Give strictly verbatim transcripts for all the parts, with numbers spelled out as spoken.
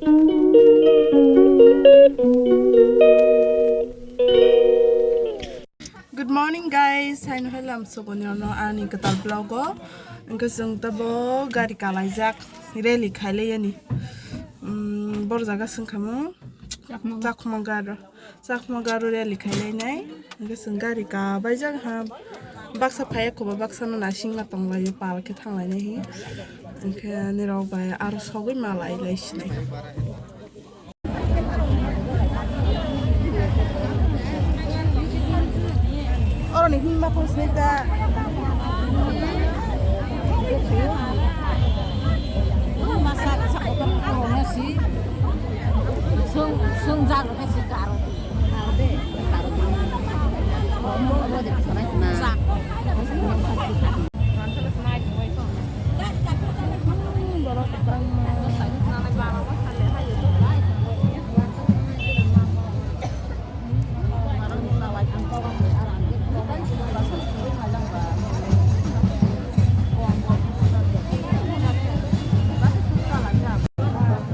Good morning, guys. Haino hai lam sogoni ono ani kwtal vlog o. Hwnkhe chwng tabo gari kalaijak, rally khailai yani. Umm, bor jaga swngkhamu. Chakma. Chakma garo. Chakma garo rally khailainai. Hwnkhe chwng gari kabaijak ha. Baksa phaiya khoba baksa no nasingma tonglaio, pal khe thanglainai hi. Hwnkhe nirok bai aro sogwi malai lai sinai. Oroni himma phung sini ta. Masa sa kotor ko nasi. Sung sung jar nasi karo. Sa.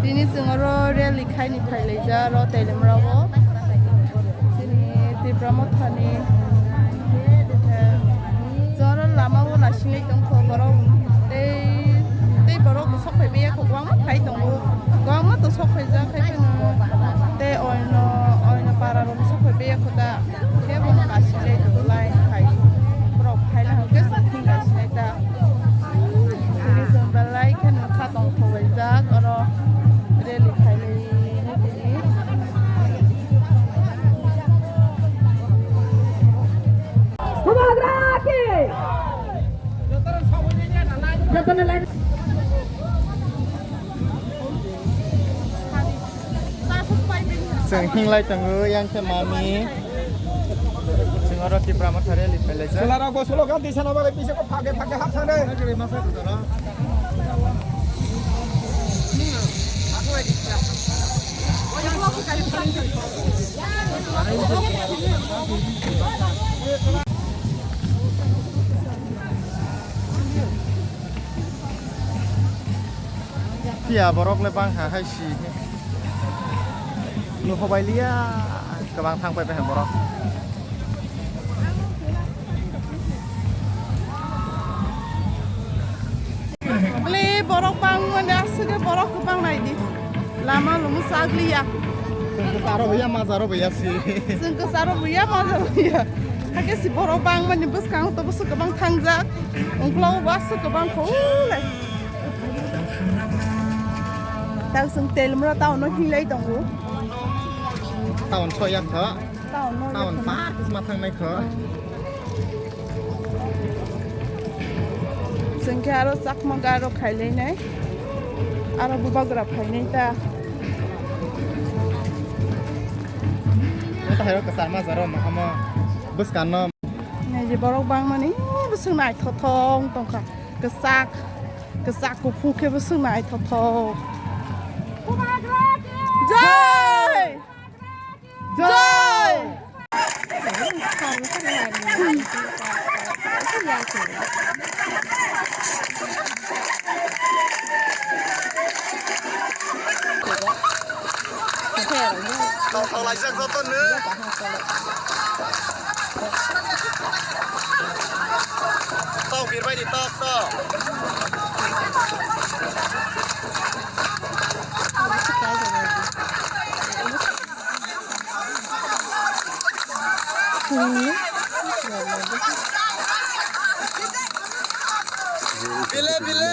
Tini chwng oro rally khaini phailaijak aro Teliamura o. Chini Tipra Mothani, eh, chwng oro lama o naisingwi tongkha borok tei, tei borok sok phai maya kho, kwbangma phai tongo, kwbangma to sok phaijak khai phano tei oino, oino para rok sok phai maya kho ta, khe bono naisingwi tongo line khai borok phaina hwnkhe chwng thik naisingwi ta. Tini chwng belai kheno kha tongthok laijak oro rally khailai tini. Bubagra ki! Jotono line. Chwng hinglai tongo yang khe mami. Chwng oro Tipra Motha rally phailaijak. Chwlarok bo slogan tisana bagwi pisa ko phage phage hap thangde. Phiya borok le bangkha hai si. Nukhobailia kwbang thang pai pai borok. Bwle borok bangmani aswk borok kwbang naidi. Lama lumo chakliya. Chwng kwcharo buya majaro buya si. Chwng kwcharo buya majaro buya. Hakhe si borok bangmani bwskango to bwswk kwbang thangjak. Ungkla o bwswk kwbang kho le. Tak chwng Teliamura town o hinglai tongo. Town soyak kho. Town no. Town park ma thangnai kho. Chwng khe aro Chakma garo khailainai. Aro Bubagra phainai ta. Ota hairo kwchama jaro mahamo bwskano. Naidi borok bangmani bwswk naithothok wng tongkha. Kwchak, kwchak kuphur khe bwswk naithothok. Jai! Jai! Tongthok laijak joto no. Tok birbai di, tok, tok. Bile, bile.